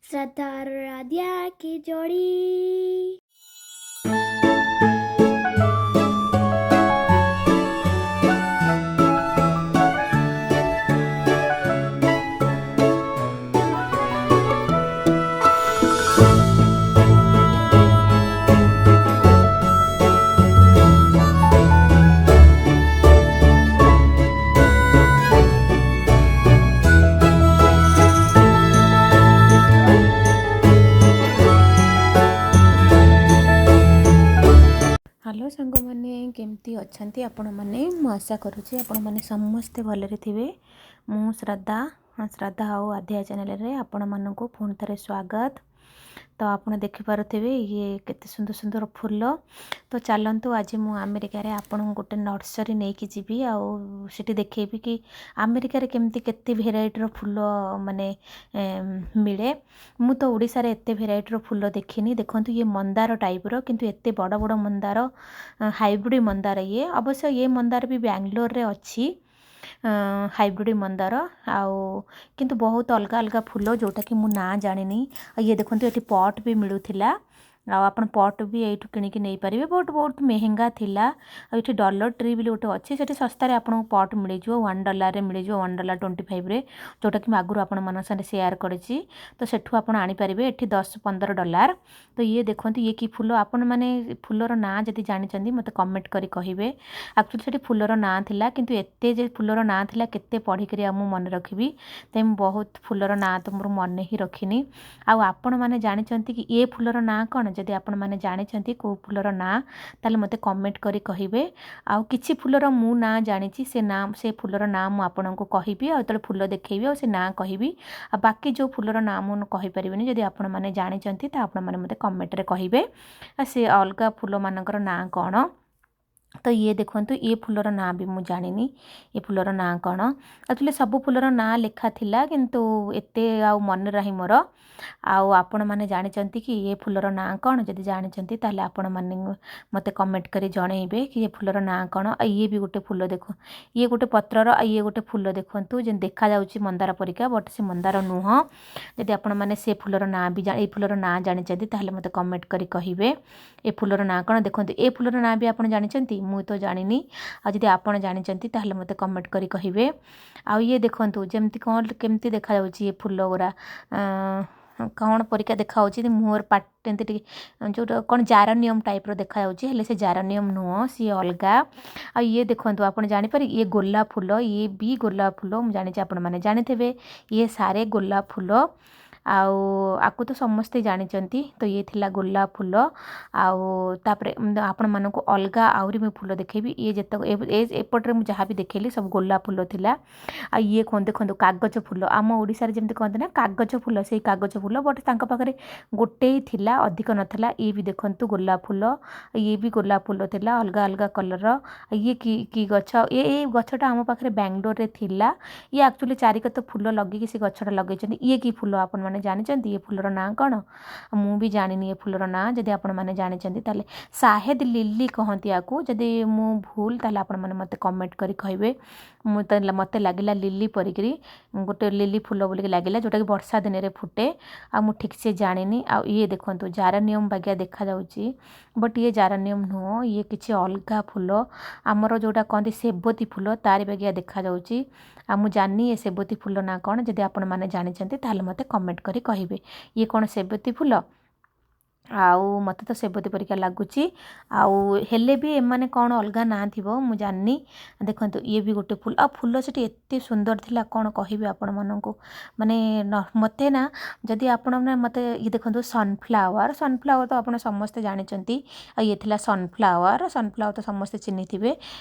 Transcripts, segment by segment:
श्रद्धा और आद्या की जोड़ी। ହ୍ୟାଲୋ ସାଙ୍ଗମାନେ, କେମିତି ଅଛନ୍ତି ଆପଣମାନେ? ମୁଁ ଆଶା କରୁଛି ଆପଣମାନେ ସମସ୍ତେ ଭଲରେ ଥିବେ। ମୁଁ ଶ୍ରଦ୍ଧା, ଶ୍ରଦ୍ଧା ଆଉ ଆଧ୍ୟା ଚ୍ୟାନେଲରେ ଆପଣମାନଙ୍କୁ ପୁଣି ଥରେ ସ୍ୱାଗତ। ତ ଆପଣ ଦେଖିପାରୁଥିବେ ଇଏ କେତେ ସୁନ୍ଦର ସୁନ୍ଦର ଫୁଲ। ତ ଚାଲନ୍ତୁ, ଆଜି ମୁଁ ଆମେରିକାରେ ଆପଣଙ୍କୁ ଗୋଟେ ନର୍ସରୀ ନେଇକି ଯିବି ଆଉ ସେଠି ଦେଖେଇବି କି ଆମେରିକାରେ କେମିତି କେତେ ଭେରାଇଟିର ଫୁଲ ମାନେ ମିଳେ। ମୁଁ ତ ଓଡ଼ିଶାରେ ଏତେ ଭେରାଇଟିର ଫୁଲ ଦେଖିନି। ଦେଖନ୍ତୁ, ଇଏ ମନ୍ଦାର ଟାଇପ୍ର, କିନ୍ତୁ ଏତେ ବଡ଼ ବଡ଼ ମନ୍ଦାର, ହାଇବ୍ରିଡ଼ ମନ୍ଦାର ଇଏ। ଅବଶ୍ୟ ଇଏ ମନ୍ଦାର ବି ବାଙ୍ଗଲୋରରେ ଅଛି, ହାଇବ୍ରିଡ଼ ମନ୍ଦାର। ଆଉ କିନ୍ତୁ ବହୁତ ଅଲଗା ଅଲଗା ଫୁଲ, ଯେଉଁଟାକି ମୁଁ ନାଁ ଜାଣିନି। ଆଉ ଇଏ ଦେଖନ୍ତୁ, ଏଠି ପଟ୍ ବି ମିଳୁଥିଲା ଆଉ ଆପଣ ପଟ୍ ବି ଏଇଠୁ କିଣିକି ନେଇପାରିବେ। ବହୁତ ବହୁତ ମେହେଙ୍ଗା ଥିଲା। ଆଉ ଏଠି ଡଲର ଟ୍ରି ବୋଲି ଗୋଟେ ଅଛି, ସେଠି ଶସ୍ତାରେ ଆପଣଙ୍କୁ ପଟ୍ ମିଳିଯିବ। $1ରେ ମିଳିଯିବ, $1.25ରେ, ଯେଉଁଟାକି ମୁଁ ଆଗରୁ ଆପଣମାନଙ୍କ ସାଙ୍ଗରେ ସେୟାର କରିଛି। ତ ସେଠୁ ଆପଣ ଆଣିପାରିବେ। ଏଠି $10-15। ତ ଇଏ ଦେଖନ୍ତୁ, ଇଏ କି ଫୁଲ? ଆପଣମାନେ ଫୁଲର ନାଁ ଯଦି ଜାଣିଛନ୍ତି, ମୋତେ କମେଣ୍ଟ କରି କହିବେ। ଆକ୍ଚୁଆଲି ସେଠି ଫୁଲର ନାଁ ଥିଲା, କିନ୍ତୁ ଏତେ ଯେ ଫୁଲର ନାଁ ଥିଲା, କେତେ ପଢ଼ିକରି ଆଉ ମୁଁ ମନେ ରଖିବି? ତ ମୁଁ ବହୁତ ଫୁଲର ନାଁ ତ ମୋର ମନେ ହିଁ ରଖିନି। ଆଉ ଆପଣମାନେ ଜାଣିଛନ୍ତି କି ଏ ଫୁଲର ନାଁ କ'ଣ? ଯଦି ଆପଣମାନେ ଜାଣିଛନ୍ତି କେଉଁ ଫୁଲର ନାଁ, ତାହେଲେ ମୋତେ କମେଣ୍ଟ କରି କହିବେ। ଆଉ କିଛି ଫୁଲର ମୁଁ ନାଁ ଜାଣିଛି, ସେ ନାଁ, ସେ ଫୁଲର ନାଁ ମୁଁ ଆପଣଙ୍କୁ କହିବି ଆଉ ଯେତେବେଳେ ଫୁଲ ଦେଖେଇବି ଆଉ ସେ ନାଁ କହିବି। ଆଉ ବାକି ଯେଉଁ ଫୁଲର ନାଁ ମୁଁ କହିପାରିବିନି, ଯଦି ଆପଣମାନେ ଜାଣିଛନ୍ତି ତ ଆପଣମାନେ ମୋତେ କମେଣ୍ଟରେ କହିବେ ଆଉ ସେ ଅଲଗା ଫୁଲମାନଙ୍କର ନାଁ କ'ଣ। ତ ଇଏ ଦେଖନ୍ତୁ, ଇଏ ଫୁଲର ନାଁ ବି ମୁଁ ଜାଣିନି, ଏ ଫୁଲର ନାଁ କ'ଣ। ଆକ୍ଚୁଆଲି ସବୁ ଫୁଲର ନାଁ ଲେଖା ଥିଲା, କିନ୍ତୁ ଏତେ ଆଉ ମନେ ନାହିଁ ମୋର। ଆଉ ଆପଣମାନେ ଜାଣିଛନ୍ତି କି ଏ ଫୁଲର ନାଁ କ'ଣ? ଯଦି ଜାଣିଛନ୍ତି, ତାହେଲେ ଆପଣମାନେ ମୋତେ କମେଣ୍ଟ କରି ଜଣେଇବେ କି ଏ ଫୁଲର ନାଁ କ'ଣ। ଆଉ ଇଏ ବି ଗୋଟେ ଫୁଲ ଦେଖ, ଇଏ ଗୋଟେ ପତ୍ରର ଆଉ ଇଏ ଗୋଟେ ଫୁଲ। ଦେଖନ୍ତୁ, ଯେମିତି ଦେଖାଯାଉଛି ମନ୍ଦାର ପରିକା, ବଟ୍ ସେ ମନ୍ଦାର ନୁହଁ। ଯଦି ଆପଣମାନେ ସେ ଫୁଲର ନାଁ ବି, ଏଇ ଫୁଲର ନାଁ ଜାଣିଛନ୍ତି, ତାହେଲେ ମୋତେ କମେଣ୍ଟ କରି କହିବେ ଏ ଫୁଲର ନାଁ କ'ଣ। ଦେଖନ୍ତୁ, ଏ ଫୁଲର ନାଁ ବି ଆପଣ ଜାଣିଛନ୍ତି? ମୁଁ ତ ଜାଣିନି। ଆଉ ଯଦି ଆପଣ ଜାଣିଛନ୍ତି, ତାହେଲେ ମୋତେ କମେଣ୍ଟ କରି କହିବେ। ଆଉ ଇଏ ଦେଖନ୍ତୁ, ଯେମିତି କ'ଣ କେମିତି ଦେଖାଯାଉଛି ଏ ଫୁଲ ଗୁଡ଼ା, କ'ଣ ପରିକା ଦେଖାଯାଉଛି ମୁହଁର ପାଟ ଏମିତି ଟିକେ, ଯେଉଁଟା କ'ଣ ଜାରନିୟମ ଟାଇପ୍ର ଦେଖାଯାଉଛି, ହେଲେ ସେ ଜାରନିୟମ ନୁହଁ, ସିଏ ଅଲଗା। ଆଉ ଇଏ ଦେଖନ୍ତୁ, ଆପଣ ଜାଣିପାରିବେ ଇଏ ଗୋଲାପ ଫୁଲ। ଇଏ ବି ଗୋଲାପ ଫୁଲ। ମୁଁ ଜାଣିଛି ଆପଣମାନେ ଜାଣିଥିବେ, ଇଏ ସାରେ ଗୋଲାପ ଫୁଲ ଆଉ ଆକୁ ତ ସମସ୍ତେ ଜାଣିଛନ୍ତି। ତ ଇଏ ଥିଲା ଗୋଲାପ ଫୁଲ। ଆଉ ତାପରେ ଆପଣମାନଙ୍କୁ ଅଲଗା ଆହୁରି ମୁଁ ଫୁଲ ଦେଖେଇବି। ଇଏ ଯେତକ ଏପଟରେ ମୁଁ ଯାହା ବି ଦେଖେଇଲି, ସବୁ ଗୋଲାପ ଫୁଲ ଥିଲା। ଆଉ ଇଏ କ'ଣ? ଦେଖନ୍ତୁ, କାଗଜ ଫୁଲ। ଆମ ଓଡ଼ିଶାରେ ଯେମିତି କହନ୍ତି ନା କାଗଜ ଫୁଲ, ସେଇ କାଗଜ ଫୁଲ, ବଟ୍ ତାଙ୍କ ପାଖରେ ଗୋଟେ ଥିଲା, ଅଧିକ ନଥିଲା। ଇଏ ବି ଦେଖନ୍ତୁ ଗୋଲାପ ଫୁଲ, ଇଏ ବି ଗୋଲାପ ଫୁଲ ଥିଲା, ଅଲଗା ଅଲଗା କଲର୍ର। ଇଏ କି କି ଗଛ? ଏ ଏଇ ଗଛଟା ଆମ ପାଖରେ ବାଙ୍ଗଲୋରରେ ଥିଲା। ଇଏ ଆକ୍ଚୁଆଲି ଚାରିକତ ଫୁଲ ଲଗେଇକି ସେ ଗଛଟା ଲଗେଇଛନ୍ତି। ଇଏ କି ଫୁଲ? ଆପଣମାନେ ଜାଣିଛନ୍ତି ଏ ଫୁଲର ନାଁ କ'ଣ? ମୁଁ ବି ଜାଣିନି ଏ ଫୁଲର ନାଁ। ଯଦି ଆପଣମାନେ ଜାଣିଛନ୍ତି, ତାହେଲେ ସାହେଦ ଲିଲି କହନ୍ତି ୟାକୁ। ଯଦି ମୁଁ ଭୁଲ, ତାହେଲେ ଆପଣମାନେ ମୋତେ କମେଣ୍ଟ କରି କହିବେ। ମୁଁ ତ ମୋତେ ଲାଗିଲା ଲିଲି ପରିକିରି, ଗୋଟେ ଲିଲି ଫୁଲ ବୋଲିକି ଲାଗିଲା, ଯେଉଁଟାକି ବର୍ଷା ଦିନରେ ଫୁଟେ। ଆଉ ମୁଁ ଠିକ୍ସେ ଜାଣିନି। ଆଉ ଇଏ ଦେଖନ୍ତୁ, ଜାରାନିୟମ ବାଗିଆ ଦେଖାଯାଉଛି, ବଟ୍ ଇଏ ଜାରାନିୟମ ନୁହଁ, ଇଏ କିଛି ଅଲଗା ଫୁଲ। ଆମର ଯେଉଁଟା କହନ୍ତି ସେବତୀ ଫୁଲ, ତାରି ବାଗିଆ ଦେଖାଯାଉଛି। ଆଉ ମୁଁ ଜାଣିନି ଏ ସେବତୀ ଫୁଲ ନା କ'ଣ। ଯଦି ଆପଣମାନେ ଜାଣିଛନ୍ତି, ତାହେଲେ ମୋତେ କମେଣ୍ଟ କରି କହିବେ ଇଏ କ'ଣ ସେବତୀ ଫୁଲ। ଆଉ ମୋତେ ତ ସେବତୀ ପରିକା ଲାଗୁଛି, ଆଉ ହେଲେ ବି ଏମାନେ କ'ଣ ଅଲଗା ନାଁ ଥିବ, ମୁଁ ଜାଣିନି। ଦେଖନ୍ତୁ, ଇଏ ବି ଗୋଟେ ଫୁଲ। ଆଉ ଫୁଲ ସେଠି ଏତେ ସୁନ୍ଦର ଥିଲା, କ'ଣ କହିବି ଆପଣମାନଙ୍କୁ। ମାନେ ମୋତେ ନା ଯଦି ଆପଣ ମୋତେ, ଇଏ ଦେଖନ୍ତୁ ସନଫ୍ଲାୱାର। ସନଫ୍ଲାୱାର ତ ଆପଣ ସମସ୍ତେ ଜାଣିଛନ୍ତି। ଆଉ ଇଏ ଥିଲା ସନଫ୍ଲାୱାର। ସନଫ୍ଲାୱାର ତ ସମସ୍ତେ ଚିହ୍ନିଥିବେ।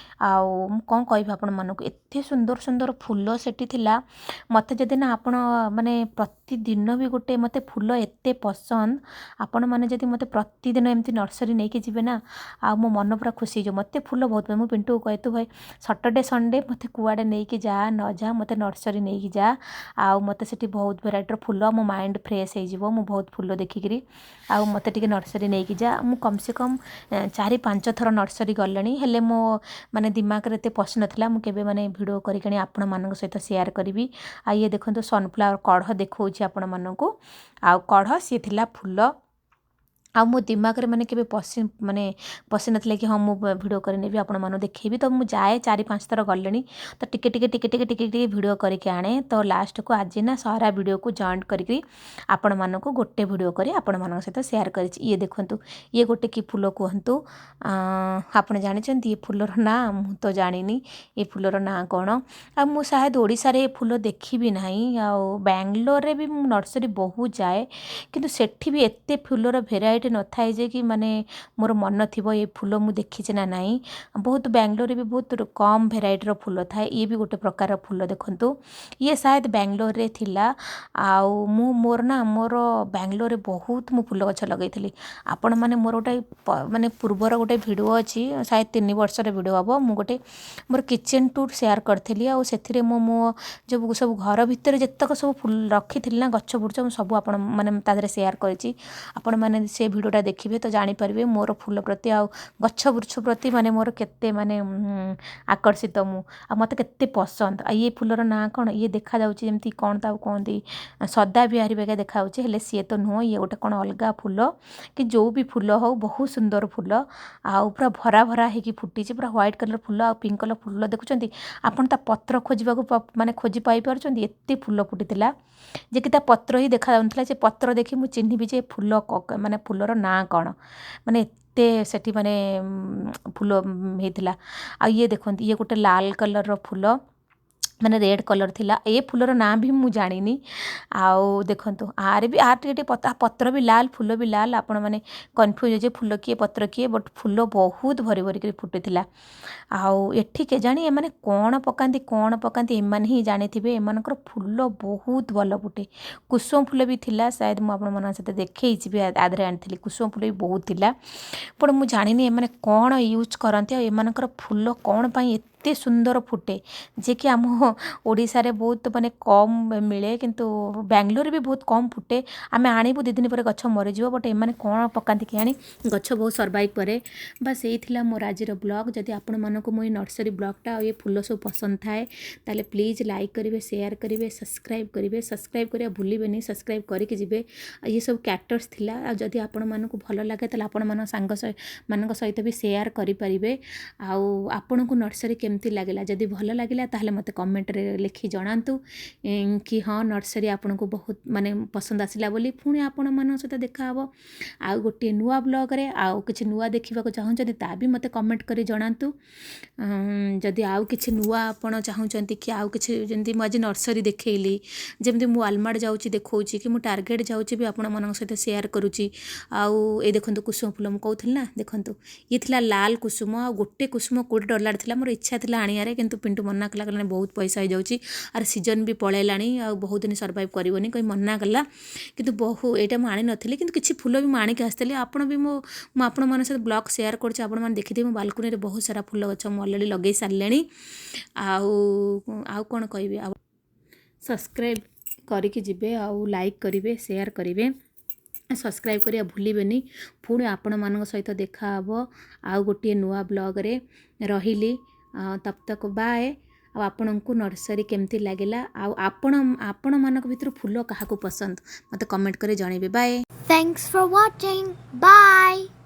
ଆଉ ମୁଁ କ'ଣ କହିବି ଆପଣମାନଙ୍କୁ, ଏତେ ସୁନ୍ଦର ସୁନ୍ଦର ଫୁଲ ସେଠି ଥିଲା। ମୋତେ ଯଦି ନା ଆପଣ ମାନେ ପ୍ରତିଦିନ ବି ଗୋଟେ, ମୋତେ ଫୁଲ ଏତେ ପସନ୍ଦ, ଆପଣମାନେ ଯଦି ମୋତେ ପ୍ରତିଦିନ ଏମିତି ନର୍ସରୀ ନେଇକି ଯିବେ ନା, ଆଉ ମୋ ମନ ପୁରା ଖୁସି ହେଇଯିବ। ମୋତେ ଫୁଲ ବହୁତ। ମୁଁ ପିଣ୍ଟୁକୁ କହେ, ତୁ ଭାଇ ସଟରଡ଼େ ସଣ୍ଡେ ମୋତେ କୁଆଡ଼େ ନେଇକି ଯା ନ ଯା, ମୋତେ ନର୍ସରୀ ନେଇକି ଯା। ଆଉ ମୋତେ ସେଠି ବହୁତ ଭେରାଇଟିର ଫୁଲ, ମୋ ମାଇଣ୍ଡ ଫ୍ରେଶ୍ ହେଇଯିବ ମୁଁ ବହୁତ ଫୁଲ ଦେଖିକିରି। ଆଉ ମୋତେ ଟିକେ ନର୍ସରୀ ନେଇକି ଯା। ମୁଁ କମ୍ ସେ କମ୍ 4-5 ଥର ନର୍ସରୀ ଗଲିଣି, ହେଲେ ମୋ ମାନେ ଦିମାଗରେ ଏତେ ପଶିନଥିଲା ମୁଁ କେବେ ମାନେ ଭିଡ଼ିଓ କରିକି ଆଣି ଆପଣମାନଙ୍କ ସହିତ ସେୟାର କରିବି। ଆଉ ଇଏ ଦେଖନ୍ତୁ, ସନଫ୍ଲାୱାର କଢ଼ ଦେଖାଉଛି। ଦେଉଛି ଆପଣମାନଙ୍କୁ। ଆଉ କଢ଼, ସିଏ ଥିଲା ଫୁଲ। ଆଉ ମୋ ଦିମାଗରେ ମାନେ କେବେ ପଶି ମାନେ ପଶିନଥିଲା କି ହଁ, ମୁଁ ଭିଡ଼ିଓ କରି ନେବି, ଆପଣମାନଙ୍କୁ ଦେଖେଇବି। ତ ମୁଁ ଯାଏ, 4-5 ଥର ଗଲିଣି, ତ ଟିକେ ଟିକେ ଟିକେ ଟିକେ ଟିକେ ଟିକେ ଭିଡ଼ିଓ କରିକି ଆଣେ। ତ ଲାଷ୍ଟକୁ ଆଜି ନା ସାରା ଭିଡ଼ିଓକୁ ଜଏଣ୍ଟ କରିକି ଆପଣମାନଙ୍କୁ ଗୋଟେ ଭିଡ଼ିଓ କରି ଆପଣମାନଙ୍କ ସହିତ ସେୟାର କରିଛି। ଇଏ ଦେଖନ୍ତୁ, ଇଏ ଗୋଟେ କି ଫୁଲ କୁହନ୍ତୁ? ଆପଣ ଜାଣିଛନ୍ତି ଏ ଫୁଲର ନାଁ? ମୁଁ ତ ଜାଣିନି ଏ ଫୁଲର ନାଁ କ'ଣ। ଆଉ ମୁଁ ସାୟଦ ଓଡ଼ିଶାରେ ଏ ଫୁଲ ଦେଖିବି ନାହିଁ। ଆଉ ବାଙ୍ଗଲୋରରେ ବି ମୁଁ ନର୍ସରୀ ବହୁତ ଯାଏ, କିନ୍ତୁ ସେଠି ବି ଏତେ ଫୁଲର ଭେରାଇଟି ନଥାଏ ଯେ କି ମାନେ ମୋର ମନ ଥିବ ଏ ଫୁଲ ମୁଁ ଦେଖିଛି ନା ନାହିଁ। ବହୁତ ବାଙ୍ଗଲୋରରେ ବି ବହୁତ କମ୍ ଭେରାଇଟିର ଫୁଲ ଥାଏ। ଇଏ ବି ଗୋଟେ ପ୍ରକାର ଫୁଲ, ଦେଖନ୍ତୁ। ଇଏ ସାୟଦ ବାଙ୍ଗଲୋରରେ ଥିଲା। ଆଉ ମୁଁ ମୋର ନା ମୋର ବାଙ୍ଗଲୋରରେ ବହୁତ ମୁଁ ଫୁଲ ଗଛ ଲଗେଇଥିଲି। ଆପଣମାନେ ମୋର ଗୋଟେ ମାନେ ପୂର୍ବର ଗୋଟେ ଭିଡ଼ିଓ ଅଛି, ସାୟଦ 3 ବର୍ଷର ଭିଡ଼ିଓ ହେବ, ମୁଁ ଗୋଟେ ମୋର କିଚେନ୍ ଟୁର୍ ସେୟାର କରିଥିଲି। ଆଉ ସେଥିରେ ମୁଁ ମୋ ଯେଉଁ ସବୁ ଘର ଭିତରେ ଯେତକ ସବୁ ଫୁଲ ରଖିଥିଲି ନା, ଗଛ ବୁର୍ଛ, ମୁଁ ସବୁ ଆପଣ ମାନେ ତା ଦେହରେ ସେୟାର କରିଛି। ଆପଣମାନେ ସେ ଭିଡ଼ିଓଟା ଦେଖିବେ ତ ଜାଣିପାରିବେ ମୋର ଫୁଲ ପ୍ରତି ଆଉ ଗଛ ବୃଛ ପ୍ରତି ମାନେ ମୋର କେତେ ମାନେ ଆକର୍ଷିତ ମୁଁ ଆଉ ମୋତେ କେତେ ପସନ୍ଦ। ଆଉ ଇଏ ଫୁଲର ନାଁ କ'ଣ? ଇଏ ଦେଖାଯାଉଛି ଯେମିତି କ'ଣ ତାକୁ କୁହନ୍ତି, ସଦା ବିହାରୀ ବାଗିଆ ଦେଖାଯାଉଛି, ହେଲେ ସିଏ ତ ନୁହଁ। ଇଏ ଗୋଟେ କ'ଣ ଅଲଗା ଫୁଲ କି ଯେଉଁ ବି ଫୁଲ ହଉ, ବହୁତ ସୁନ୍ଦର ଫୁଲ ଆଉ ପୁରା ଭରା ଭରା ହେଇକି ଫୁଟିଛି। ପୁରା ହ୍ୱାଇଟ୍ କଲର୍ ଫୁଲ ଆଉ ପିଙ୍କ କଲର୍ ଫୁଲ। ଦେଖୁଛନ୍ତି ଆପଣ, ତା ପତ୍ର ଖୋଜିବାକୁ ମାନେ ଖୋଜି ପାଇପାରୁଛନ୍ତି? ଏତେ ଫୁଲ ଫୁଟିଥିଲା ଯେ କି ତା ପତ୍ର ହିଁ ଦେଖାଯାଉନଥିଲା। ସେ ପତ୍ର ଦେଖି ମୁଁ ଚିହ୍ନିବି ଯେ ଫୁଲ ମାନେ ଫୁଲର ନାଁ କ'ଣ। ମାନେ ଏତେ ସେଠି ମାନେ ଫୁଲ ହେଇଥିଲା। ଆଉ ଇଏ ଦେଖନ୍ତୁ, ଇଏ ଗୋଟେ ଲାଲ କଲର୍ର ଫୁଲ, ମାନେ ରେଡ଼୍ କଲର୍ ଥିଲା। ଏ ଫୁଲର ନାଁ ବି ମୁଁ ଜାଣିନି। ଆଉ ଦେଖନ୍ତୁ, ଆର ବି ଆର ଟିକେ ଟିକେ ପତ୍ର ବି ଲାଲ, ଫୁଲ ବି ଲାଲ। ଆପଣମାନେ କନଫ୍ୟୁଜ୍ ଯେ ଫୁଲ କିଏ, ପତ୍ର କିଏ? ବଟ୍ ଫୁଲ ବହୁତ ଭରି ଭରିକରି ଫୁଟିଥିଲା। ଆଉ ଏଠି କେଜାଣି ଏମାନେ କ'ଣ ପକାନ୍ତି, କ'ଣ ପକାନ୍ତି, ଏମାନେ ହିଁ ଜାଣିଥିବେ। ଏମାନଙ୍କର ଫୁଲ ବହୁତ ଭଲ ଫୁଟେ। କୁସୁମ ଫୁଲ ବି ଥିଲା, ସାୟଦ ମୁଁ ଆପଣମାନଙ୍କ ସହିତ ଦେଖେଇଛି ବି, ଆଦେହରେ ଆଣିଥିଲି। କୁସୁମ ଫୁଲ ବି ବହୁତ ଥିଲା। ବଟ୍ ମୁଁ ଜାଣିନି ଏମାନେ କ'ଣ ୟୁଜ୍ କରନ୍ତି ଆଉ ଏମାନଙ୍କର ଫୁଲ କ'ଣ ପାଇଁ ଏତେ ସୁନ୍ଦର ଫୁଟେ, ଯେ କି ଆମ ଓଡ଼ିଶାରେ ବହୁତ ମାନେ କମ୍ ମିଳେ, କିନ୍ତୁ ବାଙ୍ଗଲୋରରେ ବି ବହୁତ କମ୍ ଫୁଟେ। ଆମେ ଆଣିବୁ, 2 ଦିନ ପରେ ଗଛ ମରିଯିବ। ବଟ୍ ଏମାନେ କ'ଣ ପକାନ୍ତି କେଜାଣି, ଗଛ ବହୁତ ସର୍ଭାଇଭ୍ କରେ। ବାସ୍, ଏଇ ଥିଲା ମୋର ଆଜିର ବ୍ଲଗ୍। ଯଦି ଆପଣମାନଙ୍କୁ ମୁଁ ଏଇ ନର୍ସରୀ ବ୍ଲଗ୍ଟା ଆଉ ଏ ଫୁଲ ସବୁ ପସନ୍ଦ ଥାଏ, ତାହେଲେ ପ୍ଲିଜ୍ ଲାଇକ୍ କରିବେ, ସେୟାର କରିବେ, ସବସ୍କ୍ରାଇବ୍ କରିବେ। ସବସ୍କ୍ରାଇବ୍ କରିବା ଭୁଲିବେନି, ସବସ୍କ୍ରାଇବ୍ କରିକି ଯିବେ। ଆଉ ଇଏ ସବୁ କ୍ୟାକ୍ଟସ୍ ଥିଲା। ଆଉ ଯଦି ଆପଣମାନଙ୍କୁ ଭଲ ଲାଗେ, ତାହେଲେ ଆପଣମାନଙ୍କ ସାଙ୍ଗ ମାନଙ୍କ ସହିତ ବି ସେୟାର କରିପାରିବେ। ଆଉ ଆପଣଙ୍କୁ ନର୍ସରୀ କେମିତି ଲାଗିଲା? ଯଦି ଭଲ ଲାଗିଲା, ତାହେଲେ ମୋତେ କମେଣ୍ଟରେ ଲେଖି ଜଣାନ୍ତୁ କି ହଁ, ନର୍ସରୀ ଆପଣଙ୍କୁ ବହୁତ ମାନେ ପସନ୍ଦ ଆସିଲା ବୋଲି। ପୁଣି ଆପଣମାନଙ୍କ ସହିତ ଦେଖାହେବ ଆଉ ଗୋଟିଏ ନୂଆ ବ୍ଲଗ୍ରେ। ଆଉ କିଛି ନୂଆ ଦେଖିବାକୁ ଚାହୁଁଛନ୍ତି, ତା ବି ମୋତେ କମେଣ୍ଟ କରି ଜଣାନ୍ତୁ। ଯଦି ଆଉ କିଛି ନୂଆ ଆପଣ ଚାହୁଁଛନ୍ତି କି ଆଉ କିଛି, ଯେମିତି ମୁଁ ଆଜି ନର୍ସରୀ ଦେଖେଇଲି, ଯେମିତି ମୁଁ ୱାଲମାର୍ଟ ଯାଉଛି ଦେଖାଉଛି, କି ମୁଁ ଟାର୍ଗେଟ୍ ଯାଉଛି ବି ଆପଣମାନଙ୍କ ସହିତ ସେୟାର କରୁଛି। ଆଉ ଏ ଦେଖନ୍ତୁ କୁସୁମ ଫୁଲ, ମୁଁ କହୁଥିଲି ନା। ଦେଖନ୍ତୁ, ଇଏ ଥିଲା ଲାଲ କୁସୁମ। ଆଉ ଗୋଟେ କୁସୁମ 20 ଡଲାର ଥିଲା। ମୋର ଇଚ୍ଛା ଥିଲା ଆଣିବାରେ, କିନ୍ତୁ ପିଣ୍ଟୁ ମନା କଲା। କହିଲା, ବହୁତ ପଇସା ହେଇଯାଉଛି, ଆର ସିଜନ୍ ବି ପଳେଇଲାଣି, ଆଉ ବହୁତ ଦିନ ସର୍ଭାଇଭ୍ କରିବନି କହି ମନା କଲା। କିନ୍ତୁ ବହୁ ଏଇଟା ମୁଁ ଆଣିନଥିଲି, କିନ୍ତୁ କିଛି ଫୁଲ ବି ମୁଁ ଆଣିକି ଆସିଥିଲି। ଆପଣ ବି ମୁଁ ମୁଁ ଆପଣମାନଙ୍କ ସହିତ ବ୍ଲଗ୍ ସେୟାର କରୁଛି, ଆପଣମାନେ ଦେଖିଥିବେ, ମୋ ବାଲକୁନିରେ ବହୁତ ସାରା ଫୁଲ ଗଛ ମୁଁ ଅଲରେଡ଼ି ଲଗେଇ ସାରିଲେଣି। ଆଉ ଆଉ କ'ଣ କହିବି? ଆଉ ସବସ୍କ୍ରାଇବ୍ କରିକି ଯିବେ ଆଉ ଲାଇକ୍ କରିବେ, ସେୟାର କରିବେ, ସବସ୍କ୍ରାଇବ୍ କରିବା ଭୁଲିବେନି। ପୁଣି ଆପଣମାନଙ୍କ ସହିତ ଦେଖାହେବ ଆଉ ଗୋଟିଏ ନୂଆ ବ୍ଲଗ୍ରେ। ରହିଲି, ତବ ତକ ବାଏ। ଆଉ ଆପଣଙ୍କୁ ନର୍ସରୀ କେମିତି ଲାଗିଲା ଆଉ ଆପଣମାନଙ୍କ ଭିତରୁ ଫୁଲ କାହାକୁ ପସନ୍ଦ, ମୋତେ କମେଣ୍ଟ କରି ଜଣାଇବେ। Bye. Thanks for watching. Bye.